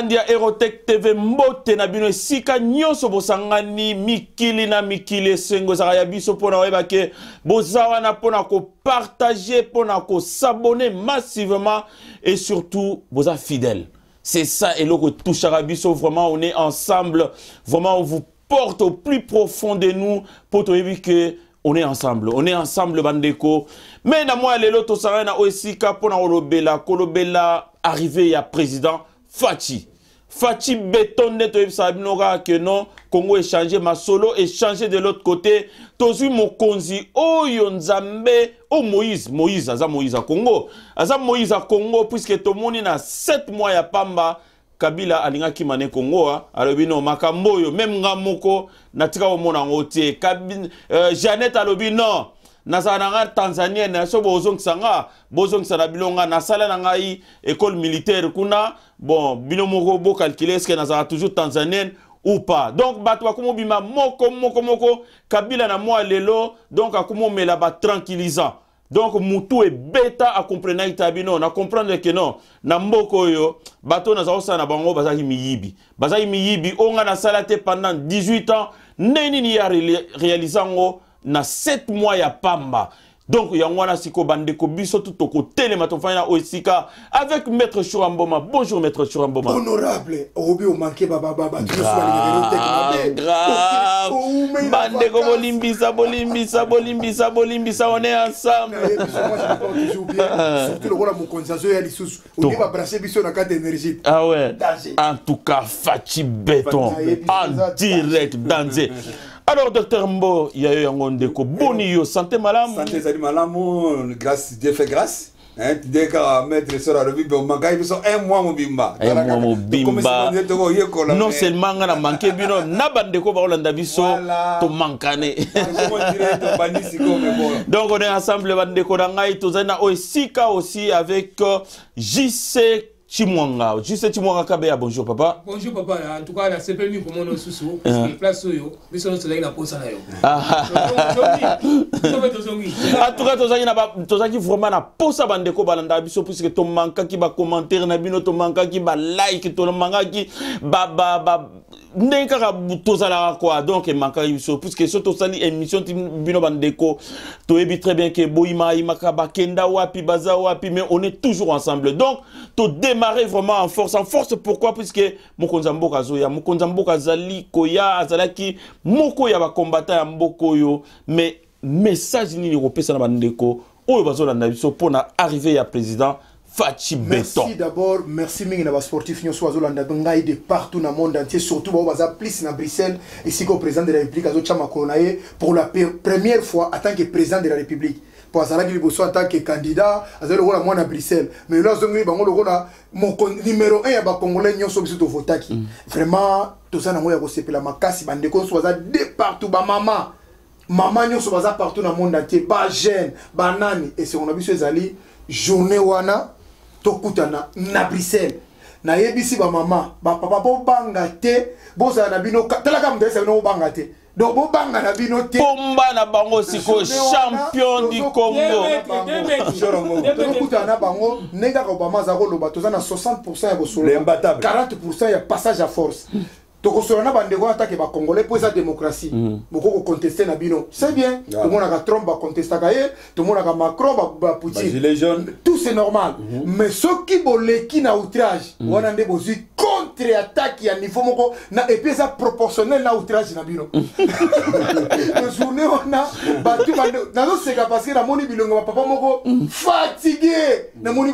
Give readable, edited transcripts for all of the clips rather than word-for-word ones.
Balandi ya Erotec TV, mbote na bino esika nyonso bosangani, mikili na mikili. Esengo ezalaka ya biso mpona oyeba ke boza wana mpona kopartage, mpona kos'abonner massivement et surtout boza fidèle. C'est ça eloko etouchaka biso. Vraiment, on est ensemble, vraiment, on vous porte au plus profond de nous mpo toyebi ke on est ensemble, on est ensemble, bandeko. Mais na mwa lelo, tosangani na oyo esika mpona kolobela arrivée ya président Fatshi, Fatshi Béton. Nde toyebisaka bino kaka ke non, Congo échange masolo, échange de l'autre côté. Tozwi mokonzi oyo Nzambe o Moïse. Moïse aza Moïse ya Congo, aza Moïse ya Congo, puisque tomoni na 7 mois ya pamba, Kabila alingaki mane Congo. Alobi non, makambo oyo même nga moko natika komona yango te. Jeannette alobi non, nazala na nga Tanzanienne, so bozongisa nga, bozongisa na bino nga, nasala na ngai école militaire kuna. Bon, bino moko bocalcule, est-ce nazala toujours Tanzanienne ou pas? Donc bato bakoma obima moko moko moko. Kabila na mwa lelo, donc akoma omela batranquillisant. Donc mutu ebeta akomprenaki ta bino na comprendre ke non, na mboka oyo bato naza kosala na bango bazalaki miyibi, bazalaki miyibi. Oyo nga nasala te pendant 18 ans, nde nini ya réalise yango na 7 mois ya pamba? Donc yango wana sikoyo, bandeko, biso tu tokotelema, tofandi na oyo esika avec maître Choura Mboma. Bonjour, maître Choura Mboma. Honorable, okobi omanke. Grave, bandeko, bolimbisa, bolimbisa, bolimbisa, bolimbisa, on est ensemble. Surtout lokola mokonzi azoya lisusu, oye babranche biso na kati énergie. Ah ouais, en tout cas Fatshi Béton en direct danger. Alors, docteur Mbo, ya yo yango, ndeko, boni yo, santé malamu? Santé ezali malamu, grâce, Dieu fait grâce. Nde kaka maître sor alobi, bomankai biso un mois mobimba. Un mois mobimba. Non seulement nga na manke bino, na bandeko baolanda biso tomankane. Donc on est ensemble, bandeko na ngai. Tozali na oyo esika aussi avec JC Chimwanga, JC Chimwanga Kabeya. Bonjour papa. Bonjour papa. En tout cas, nasepeli mingi komona lisusu, parce que place oyo biso nyonso tozalaki na posa na yo. En tout cas, tozalaki vraiment na posa, bandeko balandaka biso, puisque tomankaki bacommentaire na bino, tomankaki balike, tomankaki ndenge kaka tozalaka quoi. Donc emankaki biso, puisque so tosali émission ti bino bandeko toyebi très bien ke boyimayimaka, bakenda wapi, baza wapi, mais on est toujours ensemble. Donc todémarrer vraiment en force, en force. Pourquoi? Puisque mokonzi ya mboka azoya, mokonzi ya mboka azali koya, azalaki moko ya bacombattant ya mboka oyo. Mais message nini kopesa na bandeko oyo bazolanda biso mpona arrivée ya président Fatshi Béton? Merci d'abord, merci mingi na basportif nyonso bazolanda ngai de partout na monde entier, surtout bao baza plus na Bruxelles, esika président de la République azotya makolo na ye pour la première fois en tant que président de la République. Po azalaki liboso en tant que candidat, azali lokola mwana Bruxelles, mais lelo azongeli bango lokola numéro 1 ya bacongolais nyonso biso tovotaki. Vraiment, toza nango ya kosepela makasi. Bandeko nyonso baza de partout, bamama mama nyonso baza partout na monde entier, bajeune, banani, esengo na biso ezali journée wana tokutana na Bruxelles. Nayebisi bamama, bapapa, bobanga te, bozala na bino. Talaka moto ayebisa bino bobanga te, donc bobanga na bino te. Pomba na bango sikoyo, champion du Congo. Tokutana na bango ndenge kaka Obama aza koloba, toza na 60 ya kosolola, 40 ya passage à force. Tokosolola na bandeko wana take bacongolais, mpo eza démocratie. Bokoki koconteste na bino, c'est bien. Tomonaka Trump bacontestaka ye, tomonaka Macron, baPoutine, tout c'est normal. Mais soki boleki na outrage wana, nde bozwi contre attaque ya niveau moko na, et puis eza proportionnel na outrage na bino. Journée wana, bato nazoseka parce que namoni bilongo bapapa moko fatigué, namoni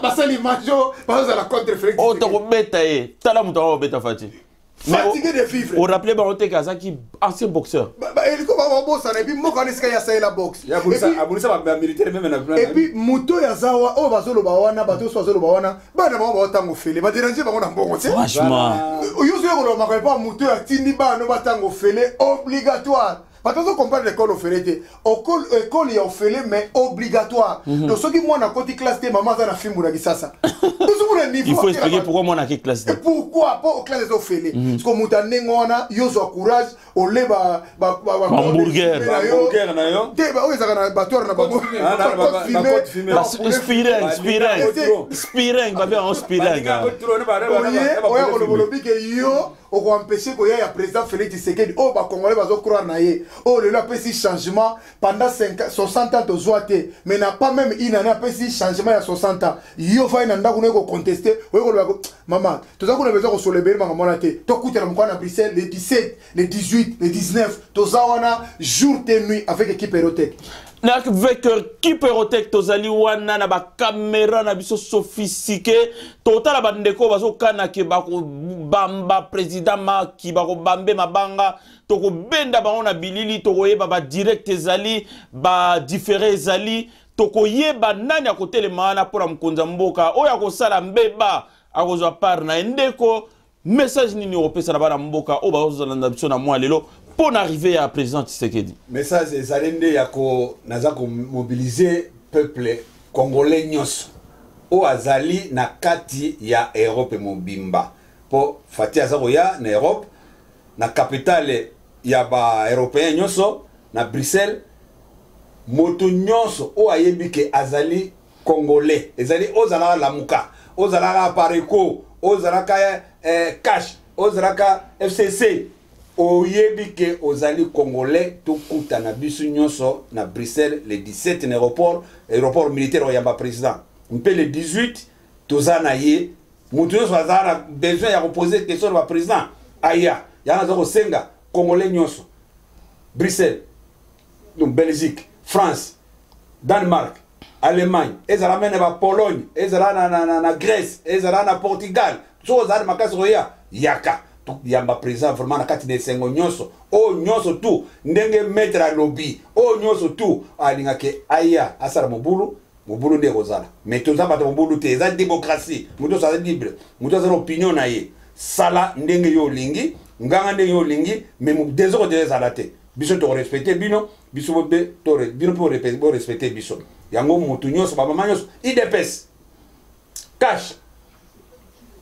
basali majo bazozala contre Félix. Oyo tokobeta ye, tala moto akobeta Fatshi. Fatigué de vivre. Orappelé bango te ke azalaki ancien boxeur. Eliko babosana, et puis moko wana esika ye asalela boxe. Abundisa bamilitaire même na Et puis moto oyo aza wa oyo bazoloba wana, bato nyonso bazoloba wana, bana bango baotango fele, badérange bango na mbongo te. Franchement. Yo soki koloba makambo epa moto oyo atindi bana batanga ofele obligatoire. Bato bazocomprendre école ofele te. École ya ofele mais obligatoire. Donc soki mwana akoti classe te, mama aza na fimbu na Kisasa. Tozomona niveau. Il faut expliquer pourquoi mwana ake classe te. Et pourquoi? Mpo classe eza ofele. Parce que moto andenge wana, yo zwa courage, ole hamburger. Hamburger na yo. Te, oyo ezalaka na batoire na bango. Ah, ba côte fumée. Spiring, spiring, spiring, babe yango spiring. Baninga trop, ne Oye oya koloba, olobi ke yo okoempêche koya ya président Félix Tshisekedi, oyo bacongolais bazocroire na ye, oyo lelo apesi changement pendant 50 60 ans tozwa te, mais na pas même une année apesi changement ya 60 ans. Yo fai na ndako noye koconteste, oye koloba mama, toza kuna besoin kosola ebele makambo wana te. Tokutana mokwana na Bruxelles le 17, le 18, le 19. Toza wana jour te nuit avec équipe Erotec. Avec équipe Erotec, tozali wana na bacaméra na biso sophistiqué. Totala bandeko bazokana ke bakobamba président maki, bakobambe mabanga, tokobenda bango na bilili. Tokoyeba badirect ezali, badifféré ezali, tokoyeba nani akotelema wana mpona mokonzi ya mboka. Oyo akosala mbeba akozwa part na ye. Ndeko, message nini okopesa na bana mboka oyo bazolanda biso na mwa lelo mpo na arrivée ya président Tshisekedi? Message ezali nde ya ko naza komobilize peuple congolais nyonso oyo azali na kati ya Europe mobimba, mpo Fatshi aza koya na Europe, na capitale ya baeuropéen nyonso, na Bruxelles. Moto nyonso oyo ayebi ke azali congolais, ezali ozalaka Lamuka, ozalaka Apareco, ozalaka CACH, ozalaka FCC, oyebi ke ozali congolais, tokutana biso nyonso na Bruxelles le 17 na aéroport militaire oyamba président. Mpe le 18 toza na ye. Moto nyonso aza na besoin ya kopose question na baprésident, aya. Yango aza kosenga congolais nyonso, Bruxelles, donc Belgique, France, Danemark, Allemagne, ezala mene bapologne, ezala na Grèce, ezala na Portugal, soki ozala na makasi koya, yaka yamba président vraiment na kati na esengo nyonso. Oyo nyonso tu, ndenge maître alobi, oyo nyonso tu alingaki aya asala mobulu, mobulu nde ekozala. Mais toza bato mobulu te, eza démocratie. Moto nyonso aza libre, moto aza na opinion na ye. Sala ndenge yo olingi, nganga ndenge yo olingi, mais désordre ezala te. Biso torespecte bino, biso bino mpe borespecte biso. Yango motu nyonso, bamama nyonso, UDPS, CACH,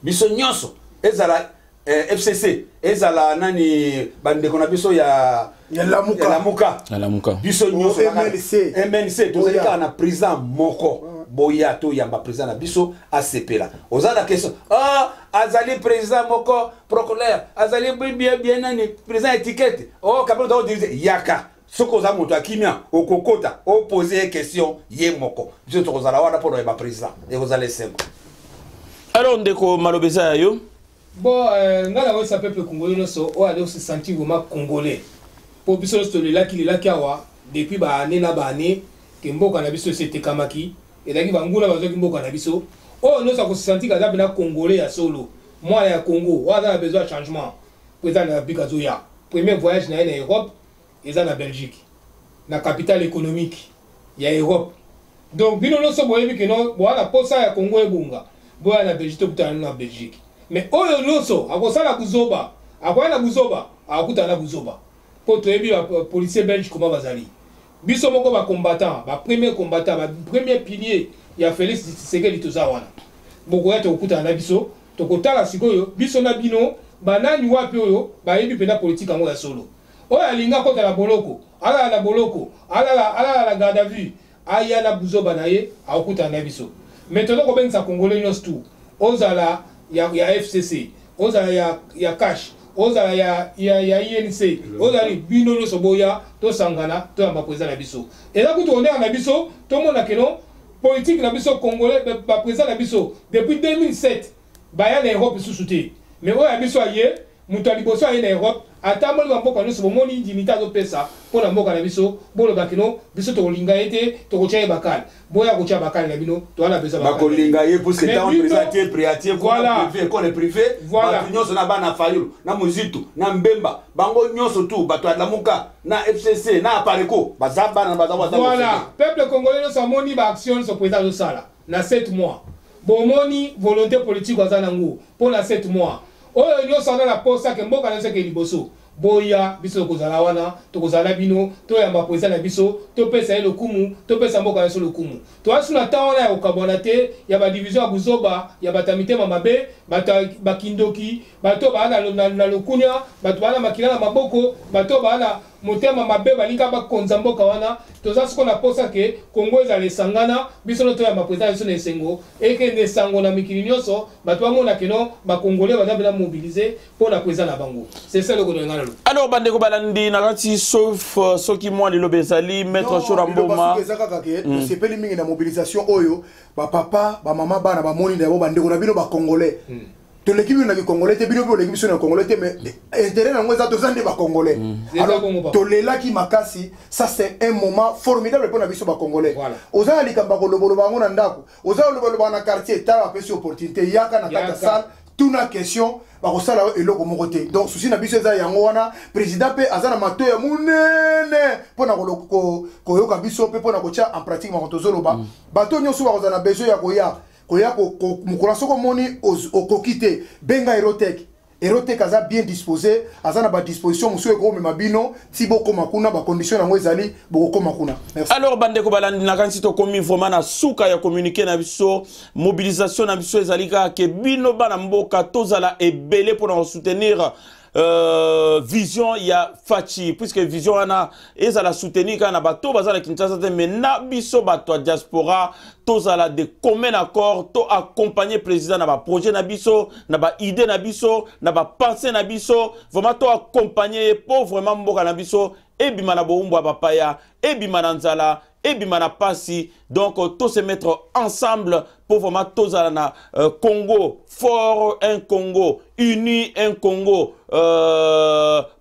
biso nyonso, ezala FCC, ezala nani, bandeko na biso ya ya Lamuka. Lamuka. Ya Lamuka. Biso nyonso. MLC. MNC, tozali kaka na président moko. Boya toyamba président na biso, asepela. Oza na question, ah, azali président moko procolaire, azali bien bien nani, président étiquette, oh kabila oza yaka. Soki oza moto ya kimia, okokota, opose ye question ye moko. Biso tokozala wana mpo na oyeba président, ekozala esengo. Alors ndeko, maloba eza ya yo. Bon, ngai nakoyebisa peuple congolais nyonso oyo ali se sentir vraiment congolais, mpo biso nyonso tolelaki lelaki awa depuis baane na baane ke mboka na biso esi etekamaki, ezalaki banguna bazwaki mboka na biso. Oyo nyonso akose sentir aza mpena congolais ya solo, mwana ya Congo, oyo aza na besoin ya changement, président de la République azoya. Premier voyage na ye na Europe eza na Belgique, na capitale économique ya Europe. Donc bino nyonso boyebi ke no boza na posa ya Congo ebonga, boya na Belgique, tokutana na Belgique. Mais oyo nyonso akosala buzoba, akoya na buzoba, akokutana na buzoba, mpo toyebi bapolicier belge koma bazali. Biso moko bacombattant, bapremier combattant, bapremier pilier ya Félix Tshisekedi, toza wana. Bokoya, tokokutana na biso, tokotala sikoyo biso na bino banani wapi oyo bayebi mpenza politike yango ya solo. Oyo alingi akɔta na boloko, alala na boloko, alala na garde à vue, aya na buzoba na ye, akokutana na biso. Mais toza kobengisa congolais nyonso tu, ozala ya FCC, ozala ya CACH, ozala ya UNC, ozali, bino nyonso boya, tosangana, toyamba président na biso. Eza kutu honneur na biso tomona keno politique na biso congolais, baprésident na biso depuis 2007 baya na Europe lisusu te. Mais oyo ya biso aye, moto ya liboso aye na Europe, atamboli bamboka nyonso, bomoni dignité azopesa mpo na mboka na biso. Boloba kino biso tokolinga ye te, tokotya ye bakale, boya kotya bakale na bino, toza na besoin. Bakolinga ye puisque ntango président atie prix, atie privé, école privé. Bato nyonso na bana Fayulu na Mozitu na Mbemba, bango nyonso tu, bato ya Lamuka na FCC na Apareco, baza bana, baza baza. Voilà, peuple congolais nyonso amoni baaction nyonso président azosala na 7 mois. Bomoni volonté politique aza nango mpo na 7 mois. Oyo nyonso aza na posa ke mboka nyonso eke liboso. Boya, biso tokozala wana, tokozala na bino, toyamba president na biso, topesa ye lokumu, topesa mboka na biso lokumu. Toza lisusu na temps wana ya kokabwana te, ya ba division ya buzoba, ya bato ya mitema mabe, bato ya ba kindoki, bato oyo baza na, na, na lokunia, bato baza na makila na maboko, bato oyo baza na motema mabe, balingi kaka bakonza mboka wana. Toza sikoyo na posa ke Congo ezala esangana, biso nde toyamba president na biso na esengo, ekende sango na mikili nyonso, bato bamona ke non, ba Congolais baza mpenza mobiliser mpo na president na bango. C'est ça eloko na ngai naloba. Alors bandeko balandi na kati sauf soki mwa liloba ezali maître Shora Mboma. Eza kaka ke tosepeli mingi na mobilisation oyo ba papa, ba mama, bana bamoni na yango bandeko na bino ba Congolais. Toleki bino na ki-Congolais te, bino mpe oleki biso na Congolais te, mais intérêt na yango eza toza nde ba Congolais. Alors tolelaki makasi, ça c'est un moment formidable mpo na biso ba Congolais. Oza na likambo ya koloboloba yango na ndako, oza kolobaloba na quartier, tala bapesi opportunité, yaka na kati ya salle, tuna question, bakosala yo eloko moko te. Donc souci na biso eza yango wana. Président mpe aza na matoyi ya monene mpo na koyoka biso mpe mpo na kotia en pratique makambo tozoloba. Bato nyonso bakozala na besoin ya koya koya mokolo, soki omoni okoki te, benga Erotec. Erotec aza bien disposé, aza na badisposition mosusu ekomema bino ti bokoma kuna, bacondition yango ezali, bokokoma kuna. Merci. Alors bandeko balandi, nakanisi tokomi vraiment na suka ya communiqué na biso. Mobilisation na biso ezali kaka ke bino bana mboka tozala ebele mpona kosoutenir vision ya Fatshi, puisque vision wana ezala soutenir kaka na bato baza na Kinshasa te, mais na biso bato ya diaspora tozala de commun accord, to accompagner président na baprojet na biso, na baidée na biso, na bapensée na biso. Vraiment to accompagner ye mpo vraiment mboka na biso ebima na bowumbu ya bapaya, ebima na nzala, ebima na pasi. Donc to se mettre ensemble pour vraiment tozala na Congo fort, un Congo uni, un Congo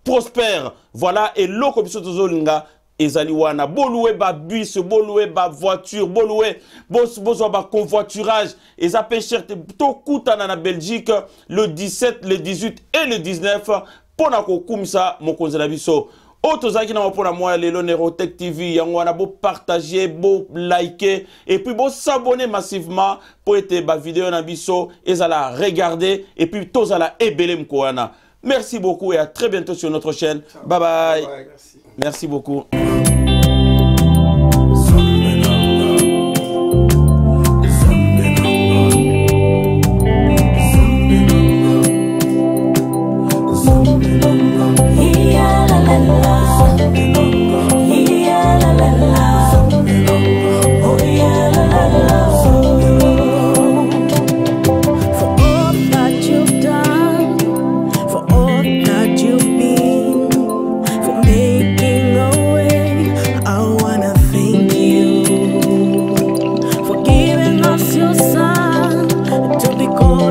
prospère. Voilà eloko biso tozolinga ezali wana. Bolouer babus, bolouer bavoiture, bolouer, bozwa baconvoiturage, eza mpe cher te. Tokutana na Belgique le 17, le 18 et le 19 mpona kokumisa mokonzi na biso oyo tozalaki nango mpona mwa ya lelo. Nerotec TV yango wana, bopartage, bolike et puis bosabonner massivement mpo ete bavideo na biso ezala regarder et puis tozala ebele moko wana. Merci beaucoup et à très bientôt sur notre chaîne. Bye bye, bye, bye. Merci, merci beaucoup.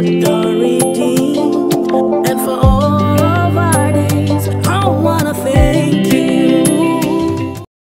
The